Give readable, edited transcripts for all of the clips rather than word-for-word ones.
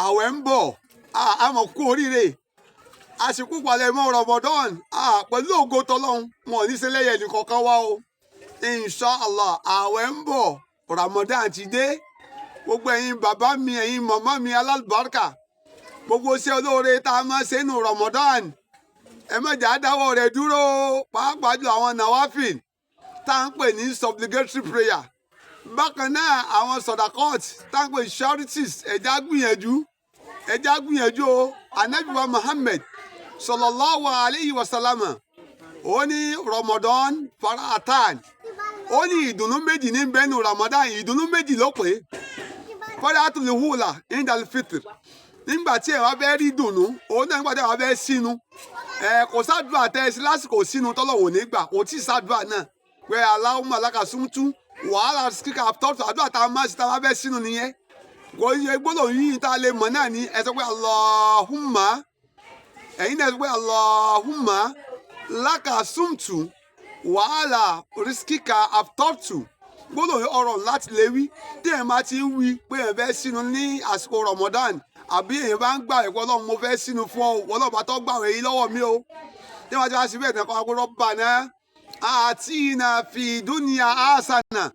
Àwẹ̀ ń bọ̀, a mọ̀ kú oríire, àsìkò palẹ̀mọ́ Ramadan. Pẹ̀lú ògo tọ́lọ́hún, wọn ò ní ṣe lẹ́yìn ẹnì kọ̀ọ̀kan wá o, inshallah. Àwẹ̀ ń bọ̀, Ramadan ti dé. Gbogbo ẹ̀yin bàbá mi, ẹ̀yin màmá mi alálùbáríkà, gbogbo iṣẹ́ olóore tá a máa ṣe nù Ramadan, ẹ má jà á dáwọ́ rẹ̀ dúró, pàápàá jù àwọn nawafil tá à ń pè ní supplicatory prayer. Bákan náà, àwọn sọdakọt tá à ń pè ní charities, ẹ jẹ́ á gbìyànjú, ẹ jẹ́ á gbìyànjú o. Anabi wa Muhammad sallallahu alayhi wa sallam, ó ní Ramadan faratan, ó ní ìdùnnú méjì ní bẹ́nu Ramadan. Ìdùnnú méjì ló pé. Faratul hula indal fitr, nígbà tí ẹ wá fẹ́ rí dùnnú òun náà, nígbà tí ẹ wá fẹ́ sínú ẹ, kò sádùá tẹ ẹ sí lásìkò sínú tọ́lọ́wò nígbà, kò tí ì sádùá náà pé Allahumma laka sumtu wàhálà kíkà tọ́tù. Àdúrà tá a máa ṣe tá a bá fẹ́ sínú nìyẹn. Kò yẹ gbọ́dọ̀ yín tá a lè mọ̀ náà ní ẹ sọ pé Allahumma, ẹ̀yin náà sọ pé Allahumma laka sumtu wàhálà rísíkà àtọ́tù. Gbọ́dọ̀ ọ̀rọ̀ láti lè wí tí èèyàn bá ti ń wí pé èèyàn fẹ́ sínú ní àsìkò Ramadan, àbí èèyàn bá ń gbà ẹ̀kọ́, Ọlọ́run, mo fẹ́ sínú fún ọ, Ọlọ́run bá tọ́ gbà wẹ̀ yìí lọ́wọ́ mi o. Tí wọ́n ti wá sí bẹ́ẹ̀ tán kọ́ rabbana atina fi dunya hasana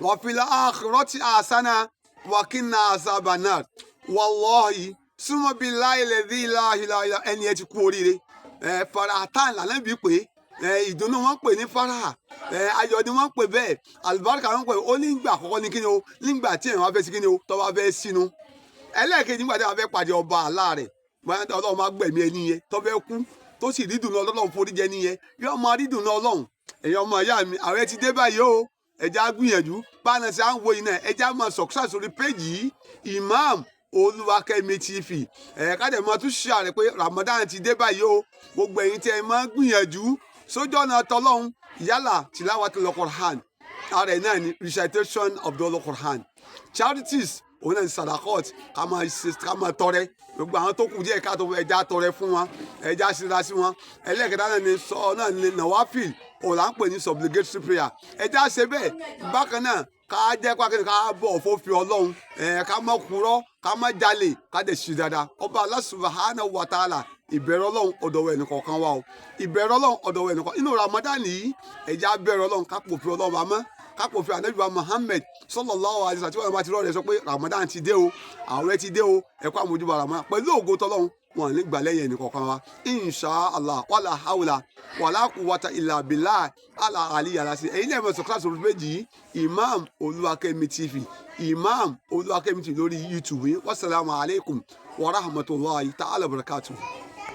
wa fil akhirati hasana wa qina azabannar. Wallahi summa billahi alladhi la ilaha illa, ẹni ẹ ti kú oríire. Ẹ faratan lànà bí pé ìdùnnú wọn pè ní faraha, ayọ̀ ni wọ́n pè bẹ́ẹ̀, àlùbáríkà wọn pè. Ó nígbà àkọ́kọ́ ní kíni o? Nígbà tí èèyàn wá fẹ́ sí kíni o, tó bá fẹ́ sínú. Ẹlẹ́ẹ̀kejì, nígbà tí wọ́n fẹ́ pàdé ọba àlá rẹ̀, bóyá Ọlọ́run máa gbẹ̀mí ẹni yẹn tó fẹ́ kú, tó sì rí dùnú Ọlọ́run, forí jẹ nìyẹn, yóò máa rí dùnú Ọlọ́run. Ẹ̀yin ọmọ ìyá mi, ààrẹ ti dé báyìí o, ẹ jẹ́ á gbìyànjú. Báwọn ṣe à ń wo yìí náà, ẹ jẹ́ á máa subscribe sórí page yìí, Imam Olúwakẹ́mi TV. Ẹ̀ ká dẹ̀ máa tún ṣe àrẹ pé Ramadan ti dé báyìí o. Gbogbo ẹ̀yin tí ẹ máa gbìyànjú sójú ọ̀nà tọlọ́hun, yálà tilawatul Qur'an, ara ẹ̀ náà ni recitation of the Quran, charities, òun náà ni sadakot, ká máa ṣe, ká máa tọrẹ. Gbogbo àwọn tó kù díẹ̀ káàtó, ẹ jẹ́ á tọrẹ fún wọn, ẹ jẹ́ á ṣera sí wọn. Ẹlẹ́ẹ̀kẹta náà ni sọ náà ni nawafil, òun là ń pè ní supplicatory prayer. Ẹ jẹ́ á ṣe bẹ́ẹ̀. Bákan náà, ká jẹ́ pàkínní, ká bọ̀ fófin Ọlọ́run, ẹ̀ ká má kúrọ́, ká má jalè, ká dẹ̀ ṣe dáadáa. Ọba Allah subhanahu wa ta'ala, ìbẹ̀rù Ọlọ́run ọ̀dọ̀ ẹnì kọ̀ọ̀kan wa o. Ìbẹ̀rù Ọlọ́run ọ̀dọ̀ ẹnì kọ̀ọ̀kan. Inú Ramadan yìí, ẹ jẹ́ á bẹ̀rù Ọlọ́run, ká pòfin Ọlọ́run àmọ́ ká pòfin Ànábì wa Muhammad sallallahu alaihi wasallam. Tí wọ́n bá ti rọ́ọ̀rẹ́ sọ pé Ramadan ti dé o, ààwẹ̀ ti dé o, ẹ kú àmójúbà Ramadan. Pẹ̀lú ògo tọ́lọ́run, wọn ní gbà lẹ́yìn ẹnì kọ̀ọ̀kan wa, insha Allah. Wala hawla wala quwwata illa billah ala ali yàrá sí. Ẹ̀yin náà mọ̀ sọ kíláàsì orí méjì yìí, Imam Olúwakẹ́mi TV, Imam Olúwakẹ́mi TV lórí YouTube yìí. Wasalaamu alaykum wa rahmatulahi ta'ala barakatuh.